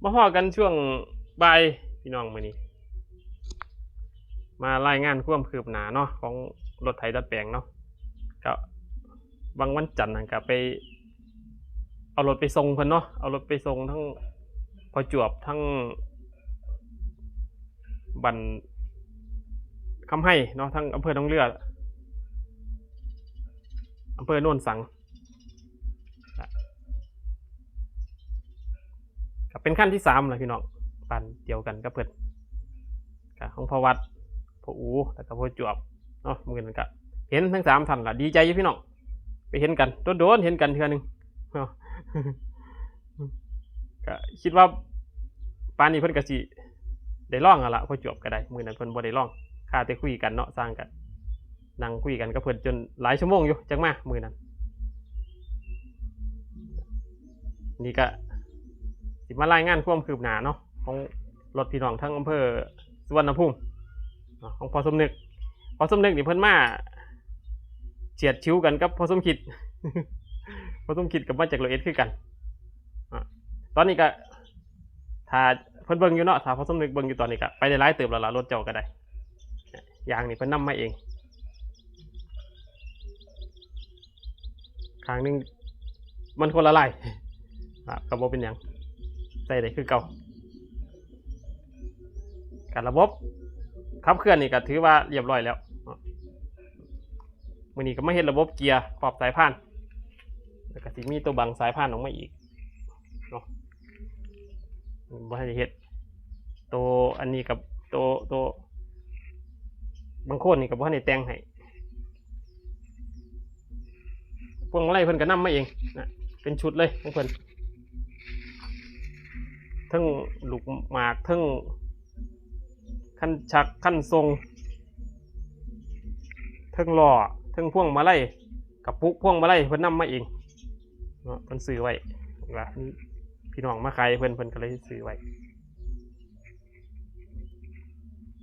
ມາພໍ້ກັນຊ່ວງບ່າຍພີ່ນ້ອງ ມື້ນີ້ມາລາຍງານຄວາມຄືບໜ້າເນາະ ຂອງລົດໄຖດັດແປງເນາະ. ກະຫວ່າງວັນຈັນຫັ້ນກະໄປເອົາລົດໄປສົ່ງເພິ່ນເນາະ ເອົາລົດໄປສົ່ງທັງພໍ່ຈວບ ທັງບ້ານຄຳໄຮເນາະ ທັງອຳເພີໜອງເລືອ ອຳເພີໂນນສັງ. ກະເປັນຄັນທີສາມແລ້ວພີ່ນ້ອງ ບ້ານດຽວກັນກັບເພິ່ນ ກະຂອງພໍ່ວັດ ພໍ່ອູ ແລ້ວກະພໍ່ຈວບເນາະ. ມື້ນັ້ນກະເຫັນທັງສາມທ່ານລະ ດີໃຈຢູ່ພີ່ນ້ອງ ໄປເຫັນກັນ ໂດນໆເຫັນກັນເທື່ອໜຶ່ງເນາະ. ກະຄິດວ່າປານນີ້ເພິ່ນກະຊິໄດ້ລອງຫັ້ນລະ ພໍ່ຈວບກະໄດ້. ມື້ນັ້ນເພິ່ນບໍ່ໄດ້ລອງ ຄາແຕ່ຄຸຍກັນເນາະ ຊ່າງກະ ນັ່ງຄຸຍກັນກັບເພິ່ນຈົນຫຼາຍຊົ່ວໂມງຢູ່ ຈັ່ງມາມື້ນັ້ນ. ນີ້ກະຊິມາລາຍງານຄວາມຄືບໜ້າເນາະ ຂອງລົດພີ່ນ້ອງທາງອຳເພີສຸວັນນະພູມເນາະ ຂອງພໍ່ສົມນຶກ. ພໍ່ສົມນຶກນີ້ເພິ່ນມາສຽດສີວກັນກັບພໍ່ສົມຄິດ ພໍ່ສົມຄິດກະມາຈາກຮ້ອຍເອັດຄືກັນ. ອາ ຕອນນີ້ກະຖ້າເພິ່ນເບິ່ງຢູ່ເນາະ ຖ້າພໍ່ສົມນຶກເບິ່ງຢູ່ຕອນນີ້ກະໄປໄດ້ຫຼາຍເຕີບແລ້ວລະ ລົດເຈົ້າກະໄດ້. ຢາງນີ້ເພິ່ນນຳມາເອງ ຂ້າງໜຶ່ງມັນຄົນລະລາຍ ອາ ກະບໍ່ເປັນຫຍັງ ໃຊ້ໄດ້ຄືເກົ່າ. ກະລະບົບຂັບເຄື່ອນນີ້ກະຖືວ່າລຽບຮ້ອຍແລ້ວເນາະ. ມື້ນີ້ກະມາເຮັດລະບົບເກຍຂອບສາຍພານ ແລ້ວກະຊິມີໂຕບັງສາຍພານອອກມາອີກເນາະ. ບໍ່ທັນໄດ້ເຮັດ ໂຕອັນນີ້ກັບໂຕ ໂຕບັງໂຄນນີ້ກະບໍ່ທັນໄດ້ແຕ່ງໃຫ້. ພວງມາໄລເພິ່ນກະນຳມາເອງນະ ເປັນຊຸດເລີຍຂອງເພິ່ນ ເທິງລູກໝາກ ເທິງຄັນຊັກຄັນສົ່ງ ເທິງລໍ້ ເທິງພວງມາໄລ ກະປຸກພວງມາໄລເພິ່ນນຳມາເອງເນາະ. ເພິ່ນຊື້ໄວ້ວ່າມີພີ່ນ້ອງມາຂາຍເພິ່ນ ເພິ່ນກະເລີຍຊື້ໄວ້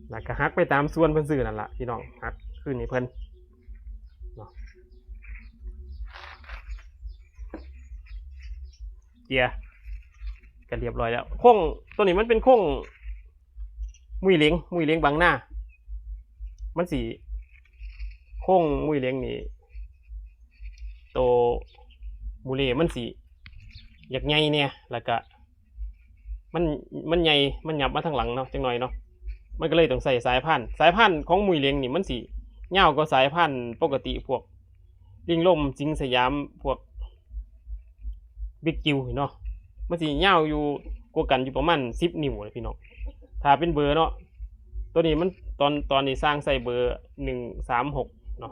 ແລ້ວກະຫັກໄປຕາມສ່ວນເພິ່ນຊື້ນັ້ນລະພີ່ນ້ອງ ຫັກຄືນໃຫ້ເພິ່ນເນາະ. ເກຍກະລຽບຮ້ອຍແລ້ວ. ໂຄ້ງໂຕນີ້ມັນເປັນໂຄ້ງ ມຸ້ຍເຫຼັງ ມຸ້ຍເຫຼັງບາງນາ ມັນຊິ ໂຄ້ງມຸ້ຍເຫຼັງນີ້ ໂຕມູເລມັນຊິຢາກໃຫຍ່ແດ່ ແລ້ວກະມັນ ມັນໃຫຍ່ ມັນຫຍັບມາທາງຫຼັງເນາະ ຈັກໜ້ອຍເນາະ ມັນກະເລີຍຕ້ອງໃຊ້ສາຍພານ. ສາຍພານຂອງມຸ້ຍເຫຼັງນີ້ມັນຊິຍາວກວ່າສາຍພານປົກກະຕິ ພວກລິງລົມ ສິງສະຫຍາມ ພວກ ບິກຈິວເນາະ ມັນຊິຍາວຢູ່ກວ່າກັນຢູ່ປະມານສິບນິ້ວແຫຼະພີ່ນ້ອງ. ຖ້າເປັນເບີເນາະ ໂຕນີ້ມັນ ຕອນ ຕອນນີ້ຊ່າງໃສ່ເບີໜຶ່ງສາມຫົກເນາະ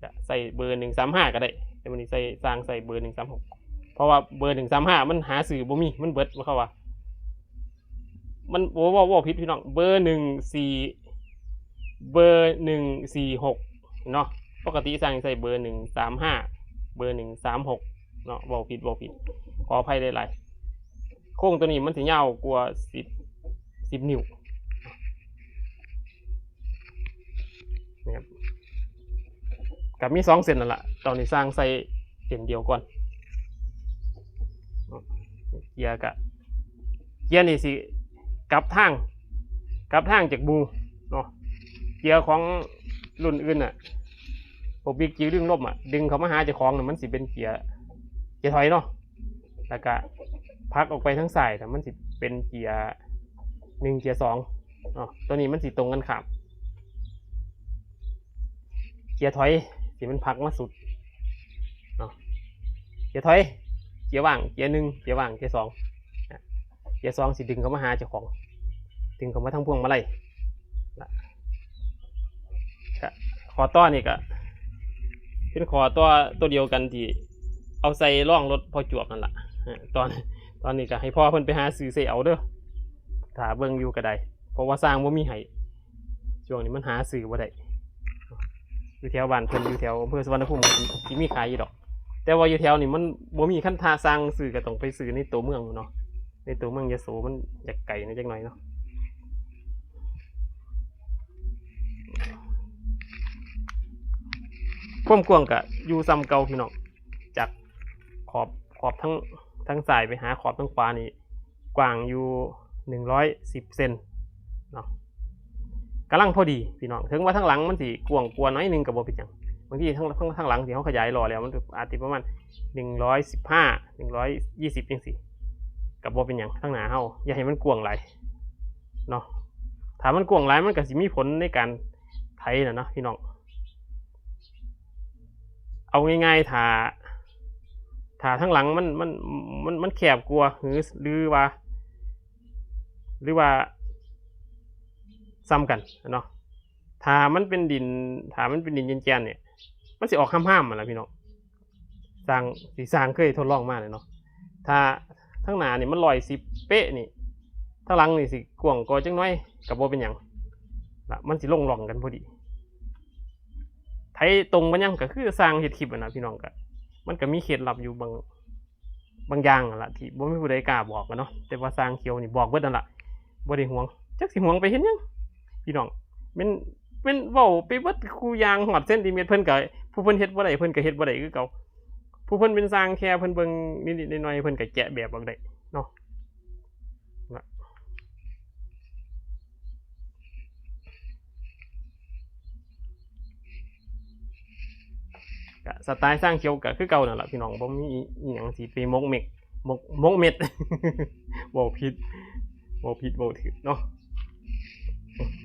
ກະໃສ່ເບີໜຶ່ງສາມຫ້າກະໄດ້ ແຕ່ມື້ນີ້ໃສ່ ຊ່າງໃສ່ເບີໜຶ່ງສາມຫົກ ເພາະວ່າເບີໜຶ່ງສາມຫ້າມັນຫາຊື້ບໍ່ມີ ມັນເບິດ ໝາຍຄວາມວ່າ ມັນ ໂອ້ ເວົ້າ ເວົ້າຜິດພີ່ນ້ອງ ເບີໜຶ່ງສີ່ ເບີໜຶ່ງສີ່ຫົກເນາະ. ປົກກະຕິຊ່າງໃສ່ເບີໜຶ່ງສາມຫ້າ ເບີໜຶ່ງສາມຫົກເນາະ ເວົ້າຜິດ ເວົ້າຜິດ ຂໍອະໄພຫຼາຍໆ. ໂຄ້ງໂຕນີ້ມັນຊິຍາວກວ່າສິບ ສິບນິ້ວ ນີ້ຄັບ ກະມີສອງເສັ້ນນັ້ນລະ ຕອນນີ້ຊ່າງໃສ່ເສັ້ນດຽວກ່ອນ. ເກຍກະ ເກຍນີ້ຊິກັບທາງ ກັບທາງຈາກໝູ່ເນາະ. ເກຍຂອງລຸ້ນອື່ນນະ ພວກບິກຈິວດຶງລົມອະ ດຶງເຂົ້າມາຫາເຈົ້າຂອງນະ ມັນຊິເປັນເກຍ ເກຍຖອຍເນາະ ແລ້ວກະຜັກອອກໄປທາງຊ້າຍນະ ມັນຊິເປັນເກຍໜຶ່ງ ເກຍສອງເນາະ. ໂຕນີ້ມັນຊິຕົງກັນຂ້າມ ເກຍຖອຍທີ່ມັນຜັກມາສຸດເນາະ ເກຍຖອຍ ເກຍວ່າງ ເກຍໜຶ່ງ ເກຍວ່າງ ເກຍສອງ ເກຍສອງຊິດຶງເຂົ້າມາຫາເຈົ້າຂອງ ດຶງເຂົ້າມາທາງພວງມາໄລ. ກະ ຂໍ້ຕໍ່ນີ້ກະເປັນຂໍ້ຕໍ່ໂຕດຽວກັນທີ່ເອົາໃສ່ລອງລົດພໍ່ຈວບນັ້ນລະ. ເອີ ຕອນ ຕອນນີ້ກະໃຫ້ພໍ່ເພິ່ນໄປຫາຊື້ໃສ່ເອົາເດີ ຖ້າເບິ່ງຢູ່ກະໄດ້ ເພາະວ່າຊ່າງບໍ່ມີໃຫ້ ຊ່ວງນີ້ມັນຫາຊື້ບໍ່ໄດ້. ຢູ່ແຖວບ້ານເພິ່ນ ຢູ່ແຖວອຳເພີສຸວັນນະພູມ ຊິມີຂາຍຢູ່ດອກ ແຕ່ວ່າຢູ່ແຖວນີ້ມັນບໍ່ມີ. ຄັນຖ້າຊ່າງຊື້ກະຕ້ອງໄປຊື້ໃນໂຕເມືອງເນາະ ໃນໂຕເມືອງຍະໂສ ມັນຢາກໄກແດ່ຈັກໜ້ອຍເນາະ. ຄວາມກວ້າງກະຢູ່ສ່ຳເກົ່າພີ່ນ້ອງ ຈາກຂອບ ຂອບທາງ ທາງຊ້າຍໄປຫາຂອບທາງຂວານີ້ ກວ້າງຢູ່ໜຶ່ງຮ້ອຍສິບເຊັນເນາະ ກຳລັງພໍດີພີ່ນ້ອງ. ເຖິງວ່າທາງຫຼັງມັນຊິກວ້າງກວ່າໜ້ອຍໜຶ່ງກໍບໍ່ເປັນຫຍັງ, ບາງທີທາງ ທາງ ທາງຫຼັງທີ່ເຮົາຂະຫຍາຍລໍ້ແລ້ວ ມັນອາດຊິປະມານໜຶ່ງຮ້ອຍສິບຫ້າ ໜຶ່ງຮ້ອຍຊາວຈັ່ງຊີ້ ກໍບໍ່ເປັນຫຍັງ. ທາງໜ້າເຮົາຢ່າໃຫ້ມັນກວ້າງຫຼາຍເນາະ, ຖ້າມັນກວ້າງຫຼາຍມັນກໍຊິມີຜົນໃນການໄຖນະເນາະພີ່ນ້ອງ. ເອົາງ່າຍໆ ຖ້າ ຖ້າທາງຫຼັງມັນ ມັນ ມັນ ມັນແຄບກວ່າ ຫຼື ຫຼືວ່າ ຫຼືວ່າສ່ຳກັນເນາະ, ຖ້າມັນເປັນດິນ ຖ້າມັນເປັນດິນແກ່ນໆ ນີ້ ມັນຊິອອກຮ່າມໆ ຫັ້ນລະພີ່ນ້ອງ. ຊ່າງ ທີ່ຊ່າງເຄີຍທົດລອງມາແຫຼະເນາະ, ຖ້າທາງໜ້ານີ້ມັນຮ້ອຍສິບເປະນີ້ ທາງຫຼັງນີ້ຊິກວ້າງກວ່າຈັກໜ້ອຍກໍບໍ່ເປັນຫຍັງລະ, ມັນຊິລົງຮ່ອງກັນພໍດີ. ໄຖຕົງບໍ່ຍັງ ກໍຄືຊ່າງເຮັດຄລິບຫັ້ນນະພີ່ນ້ອງ, ກໍ ມັນກໍມີເຄັດລັບຢູ່ບາງ ບາງຢ່າງຫັ້ນລະ ທີ່ບໍ່ມີຜູ້ໃດກ້າບອກຫັ້ນເນາະ, ແຕ່ວ່າຊ່າງຂຽວນີ້ບອກເບິດຫັ້ນລະ ບໍ່ໄດ້ຫວງ. ຈັກຊິຫວງໄປເຮັດຫຍັງພີ່ນ້ອງ, ແມ່ນ ແມ່ນເວົ້າໄປເບິດຄູ່ຢ່າງ ຮອດເຊັນຕີແມັດ ເພິ່ນກໍ ຜູ້ເພິ່ນເຮັດບໍ່ໄດ້ ເພິ່ນກໍເຮັດບໍ່ໄດ້ຄືເກົ່າ, ຜູ້ເພິ່ນເປັນຊ່າງແຄ່ ເພິ່ນເບິ່ງນິດໆໜ້ອຍໆ ເພິ່ນກໍແກະແບບອອກໄດ້ເນາະ. ກະສະໄຕລ໌ຊ່າງຂຽວກະຄືເກົ່ານັ້ນລະພີ່ນ້ອງ, ບໍ່ມີອີ່ຫຍັງຊິໄປໝົກເມັກ ໝົກ ໝົກເມັດ ເວົ້າຜິດ ເວົ້າຜິດເວົ້າຖືກເນາະ.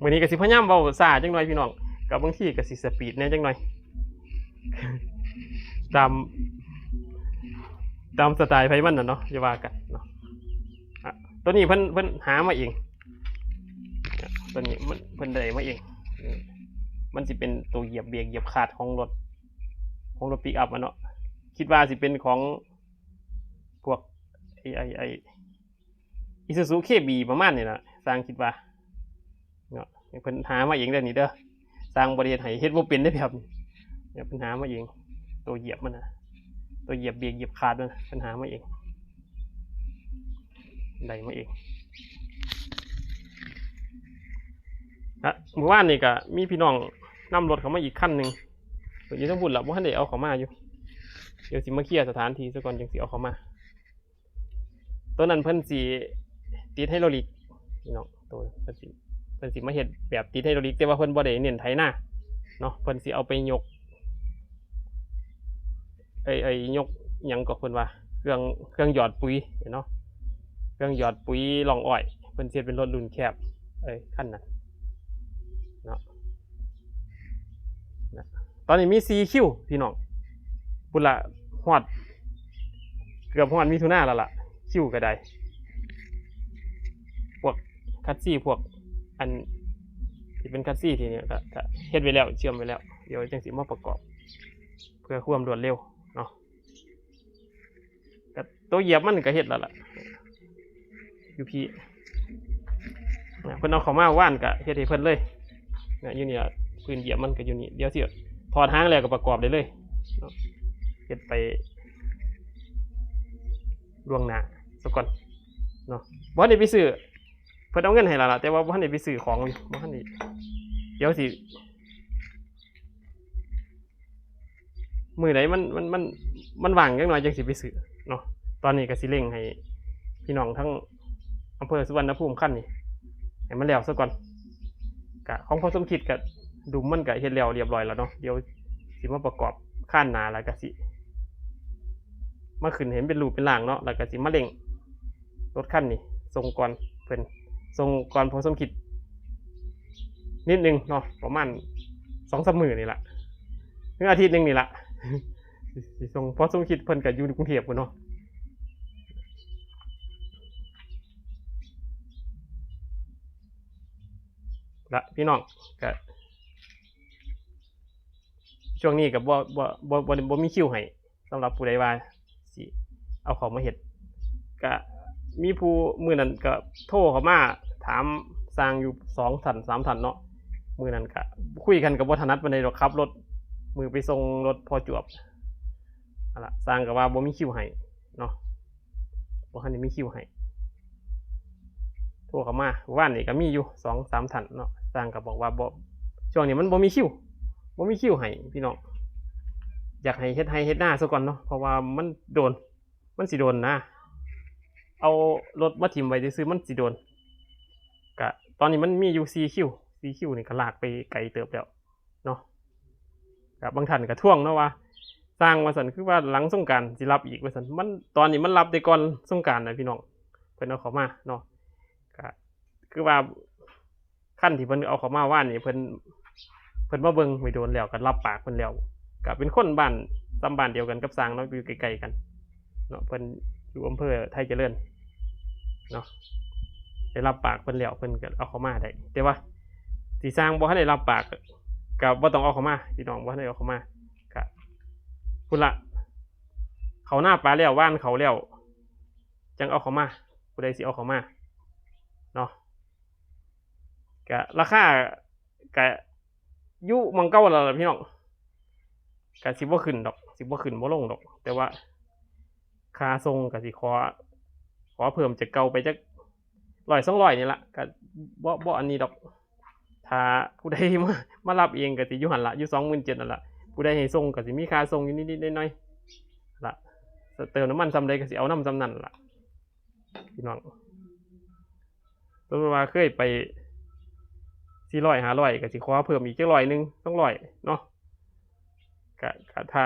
ມື້ນີ້ກະຊິພະຍາຍາມເວົ້າຊ້າຈັກໜ້ອຍພີ່ນ້ອງ, ກະບາງທີກະຊິສະປີດແດ່ຈັກໜ້ອຍ ຕາມ ຕາມສະໄຕລ໌ໃຜມັນນະເນາະ, ຢ່າວ່າກັນເນາະ. ອະ ໂຕນີ້ເພິ່ນ ເພິ່ນຫາມາເອງ, ໂຕນີ້ມັນ ເພິ່ນໄດ້ມາເອງ. ອືມ ມັນຊິເປັນໂຕຢຽບເບຣກຢຽບຄາດຂອງລົດ ຂອງລົດປິກອັບຫັ້ນເນາະ, ຄິດວ່າຊິເປັນຂອງພວກໄອ້ ໄອ້ ໄອ້ ອີຊູຊູ ເຄບີ ປະມານນີ້ນະ, ຊ່າງຄິດວ່າເນາະ. ເພິ່ນຫາມາເອງເດີນີ້ເດີ, ຊ່າງບໍ່ໄດ້ເຮັດໃຫ້ ເຮັດບໍ່ເປັນເດ້ແບບນີ້. ເພິ່ນຫາມາເອງ ໂຕຢຽບມັນນະ, ໂຕຢຽບເບຣກຢຽບຄາດມັນນະ ເພິ່ນຫາມາເອງ ໄດ້ມາເອງ. ອະ ມື້ວານນີ້ກະມີພີ່ນ້ອງນຳລົດເຂົ້າມາອີກຄັນໜຶ່ງ ເພິ່ນຢູ່ທາງພຸ້ນລະ, ບໍ່ທັນໄດ້ເອົາເຂົ້າມາຢູ່, ດຽວຊິມາເຄຍສະຖານທີ່ຊະກ່ອນ ຈັ່ງຊິເອົາເຂົ້າມາ. ໂຕນັ້ນເພິ່ນຊິຕິດໄຮໂດຣລິກພີ່ນ້ອງ, ໂຕເພິ່ນຊິ ເພິ່ນຊິມາເຮັດແບບຕິດໄຮໂດຣລິກ, ແຕ່ວ່າເພິ່ນບໍ່ໄດ້ເນັ້ນໄຖນາເນາະ, ເພິ່ນຊິເອົາໄປຍົກ ເອີຍ ເອີຍ ຍົກຫຍັງກໍເພິ່ນວ່າ ເຄື່ອງ ເຄື່ອງຫຍອດປຸຍເນາະ, ເຄື່ອງຫຍອດປຸຍລ່ອງອ້ອຍ. ເພິ່ນຊິເຮັດເປັນລົດລຸ້ນແຄບ ເອີຍ ຄັນນັ້ນເນາະ. ນະ ຕອນນີ້ມີສີ່ຄິວພີ່ນ້ອງ, ພຸ້ນລະ ຮອດ ເກືອບຮອດມິຖຸນາແລ້ວລະ ຄິວກໍໄດ້. ພວກຄັດຊີ ພວກອັນທີ່ເປັນຄັດຊີທີ່ນີ້ກະ ກະເຮັດໄວ້ແລ້ວ ເຊື່ອມໄວ້ແລ້ວ, ດຽວຈັ່ງຊິມາປະກອບເພື່ອຄວາມລວດເລັວເນາະ. ກະໂຕຢຽບມັນກະເຮັດແລ້ວລະ ຢູ່ພີ້ນະ, ເພິ່ນເອົາເຂົ້າມາວານກະເຮັດໃຫ້ເພິ່ນເລີຍນະ. ຢູ່ນີ້ລະ ພື້ນຢຽບມັນກະຢູ່ນີ້, ດຽວຊິຖອດຫາງແລ້ວກະປະກອບໄດ້ເລີຍເນາະ, ເຮັດໄປລ່ວງໜ້າສາກ່ອນເນາະ. ບໍ່ທັນໄດ້ໄປຊື້, ເພິ່ນເອົາເງິນໃຫ້ແລ້ວລະ ແຕ່ວ່າບໍ່ທັນໄດ້ໄປຊື້ຂອງຢູ່, ບໍ່ທັນໄດ້, ດຽວຊິ ມື້ໃດມັນ ມັນ ມັນ ມັນວ່າງຈັກໜ້ອຍຈັ່ງຊິໄປຊື້ເນາະ. ຕອນນີ້ກະຊິເລັ່ງໃຫ້ພີ່ນ້ອງທັງອຳເພີສຸວັນນະພູມຄັນນີ້ໃຫ້ມັນແລ້ວສາກ່ອນ. ກະຂອງພໍ່ສົມຄິດກະດຸມມັນກະເຮັດແລ້ວລຽບລ້ອຍແລ້ວເນາະ, ດຽວຊິມາປະກອບຄານໜ້າ ແລ້ວກະຊິມາຂຶ້ນໃຫ້ມັນເປັນຮູບເປັນຮ່າງເນາະ, ແລ້ວກະຊິມາເລັ່ງ ລົດຄັນນີ້ສົ່ງກ່ອນເພິ່ນ, ສົ່ງກ່ອນພໍ່ສົມຄິດນິດໜຶ່ງເນາະ, ປະມານສອງສາມມື້ນີ້ລະ ຫຼືອາທິດໜຶ່ງນີ້ລະ ຊິ ຊິສົ່ງພໍ່ສົມຄິດ, ເພິ່ນກະຢູ່ກຸງເທບພຸ້ນເນາະ. ລະພີ່ນ້ອງ ກະຊ່ວງນີ້ກະບໍ່ ບໍ່ ບໍ່ ບໍ່ ບໍ່ມີຄິວໃຫ້ ສຳລັບຜູ້ໃດວ່າຊິເອົາເຂົ້າມາເຮັດ. ກະມີຜູ້ມື້ນັ້ນກະໂທເຂົ້າມາຖາມຊ່າງຢູ່ສອງທ່ານສາມທ່ານເນາະ, ມື້ນັ້ນກະຄຸຍກັນກະບໍ່ຖະໜັດປານໃດດອກ, ຂັບລົດ ມື້ໄປສົ່ງລົດພໍ່ຈວບຫັ້ນລະ, ຊ່າງກະວ່າບໍ່ມີຄິວໃຫ້ເນາະ, ບໍ່ທັນໄດ້ມີຄິວໃຫ້. ໂທເຂົ້າມາ ວານນີ້ກະມີຢູ່ສອງສາມທ່ານເນາະ, ຊ່າງກະບອກວ່າບໍ່ ຊ່ວງນີ້ມັນບໍ່ມີຄິວ ບໍ່ມີຄິວໃຫ້ພີ່ນ້ອງ, ຢາກໃຫ້ເຮັດໄຮ່ເຮັດນາສາກ່ອນເນາະ ເພາະວ່າມັນໂດນ ມັນຊິໂດນນະ. ເອົາລົດມາຖິ້ມໄວ້ຊື່ໆ ມັນຊິໂດນ. ກະຕອນນີ້ມັນມີຢູ່ສີ່ຄິວ ສີ່ຄິວນີ້ກະລາກໄປໄກເຕີບແລ້ວເນາະ. ກະບາງທ່ານກະທ້ວງເນາະວ່າ ຊ່າງວ່າຊັ້ນ ຄືວ່າຫຼັງສົງການຊິຮັບອີກວ່າຊັ້ນ. ມັນ ຕອນນີ້ມັນຮັບແຕ່ກ່ອນສົງການນະພີ່ນ້ອງ ເພິ່ນເອົາເຂົ້າມາເນາະ. ກະຄືວ່າ ຄັນທີ່ເພິ່ນເອົາເຂົ້າມາວານນີ້ ເພິ່ນ ເພິ່ນມາເບິ່ງໄວ້ໂດນແລ້ວ ກໍຮັບປາກເພິ່ນແລ້ວ. ກໍເປັນຄົນບ້ານ ສ່ຳບ້ານດຽວກັນກັບຊ່າງເນາະ ຢູ່ໃກ້ໆກັນເນາະ. ເພິ່ນຢູ່ອຳເພີໄທຈະເລີນເນາະ ໄດ້ຮັບປາກເພິ່ນແລ້ວ ເພິ່ນກໍເອົາເຂົ້າມາໄດ້. ແຕ່ວ່າທີ່ຊ່າງບໍ່ທັນໄດ້ຮັບປາກ ກໍບໍ່ຕ້ອງເອົາເຂົ້າມາ ພີ່ນ້ອງ ບໍ່ທັນໄດ້ເອົາເຂົ້າມາ. ກໍພຸ້ນລະ ເຂົ້ານາປາແລ້ວ ຫວ່ານເຂົ້າແລ້ວ ຈັ່ງເອົາເຂົ້າມາ ຜູ້ໃດຊິເອົາເຂົ້າມາເນາະ. ກະລາຄາກະຢູ່ໝ່ອງເກົ່າແລ້ວລະພີ່ນ້ອງ ກະຊິບໍ່ຂຶ້ນດອກ ຊິບໍ່ຂຶ້ນບໍ່ລົງດອກ. ແຕ່ວ່າຄ່າສົ່ງກະຊິຂໍ ຂໍເພີ່ມຈາກເກົ່າໄປຈັກຮ້ອຍສອງຮ້ອຍນີ້ລະ ກະບໍ່ ບໍ່ອັນນີ້ດອກ. ຖ້າຜູ້ໃດມາ ມາຮັບເອງກະຊິຢູ່ຫັ້ນລະ ຢູ່ສອງໝື່ນເຈັດຫັ້ນລະ. ຜູ້ໃດໃຫ້ສົ່ງກະຊິມີຄ່າສົ່ງຢູ່ນິດໆໜ້ອຍໆລະ. ເຕີມນ້ຳມັນສ່ຳໃດກະຊິເອົານຳສ່ຳນັ້ນລະ ພີ່ນ້ອງ. ສົມມຸດວ່າເຄີຍໄປສີ່ຮ້ອຍຫ້າຮ້ອຍ ກໍຊິຂໍເພີ່ມອີກຈັກຮ້ອຍໜຶ່ງສອງຮ້ອຍເນາະ. ກະ ກະຖ້າ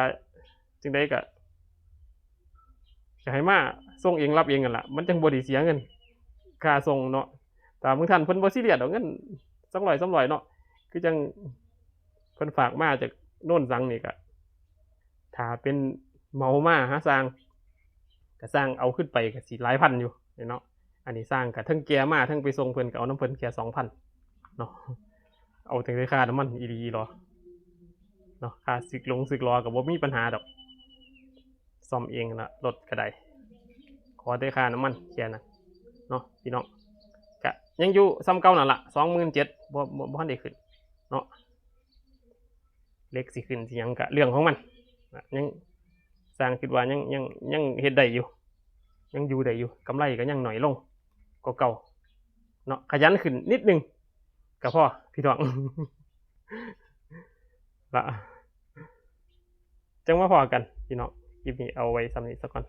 ຈັ່ງໃດກະ ກະໃຫ້ມາສົ່ງເອງຮັບເອງຫັ້ນລະ ມັນຈັ່ງບໍ່ໄດ້ເສຍເງິນຄ່າສົ່ງເນາະ. ຕາມບາງທ່ານເພິ່ນບໍ່ຊີຣຽສດອກ ເງິນສອງຮ້ອຍສາມຮ້ອຍເນາະ. ຄືຈັ່ງເພິ່ນຝາກມາຈາກໂນນສັງນີ້ ກະຖ້າເປັນເໝົາມາຫາຊ່າງ ກະຊ່າງເອົາຂຶ້ນໄປກະຊິຫຼາຍພັນຢູ່ເນາະ. ອັນນີ້ຊ່າງກະເທິງແກ່ມາເທິງໄປສົ່ງເພິ່ນ ກະເອົານຳເພິ່ນແຄ່ສອງພັນເນາະ. ເອົາແຕ່ຄ່ານ້ຳມັນອີ່ຫຼີອີ່ຫຼໍເນາະ. ຄ່າສຶກຫຼົງສຶກຫຼໍກະບໍ່ມີບັນຫາດອກ ສ້ອມເອງລະ ລົດກະໄດ້ ຂໍແຕ່ຄ່ານ້ຳມັນແຄ່ນັ້ນເນາະ ພີ່ນ້ອງ. ກະຍັງຢູ່ສ່ຳເກົ່ານັ້ນລະ ສອງໝື່ນເຈັດ ບໍ່ ບໍ່ ບໍ່ທັນໄດ້ຂຶ້ນເນາະ. ເຫຼັກຊິຂຶ້ນຊິຫຍັງກະເລື່ອງຂອງມັນນະ. ຍັງ ຊ່າງຄິດວ່າຍັງ ຍັງ ຍັງເຮັດໄດ້ຢູ່ ຍັງຢູ່ໄດ້ຢູ່ ກຳໄລກໍຍັງໜ້ອຍລົງກວ່າເກົ່າເນາະ. ຂະຫຍັນຂຶ້ນນິດໜຶ່ງກໍພໍ ພີ່ນ້ອງ ລະ ຈັ່ງມາພໍ້ກັນ ພີ່ນ້ອງ. ຄລິບນີ້ເອົາໄວ້ສ່ຳນີ້ສາກ່ອນ.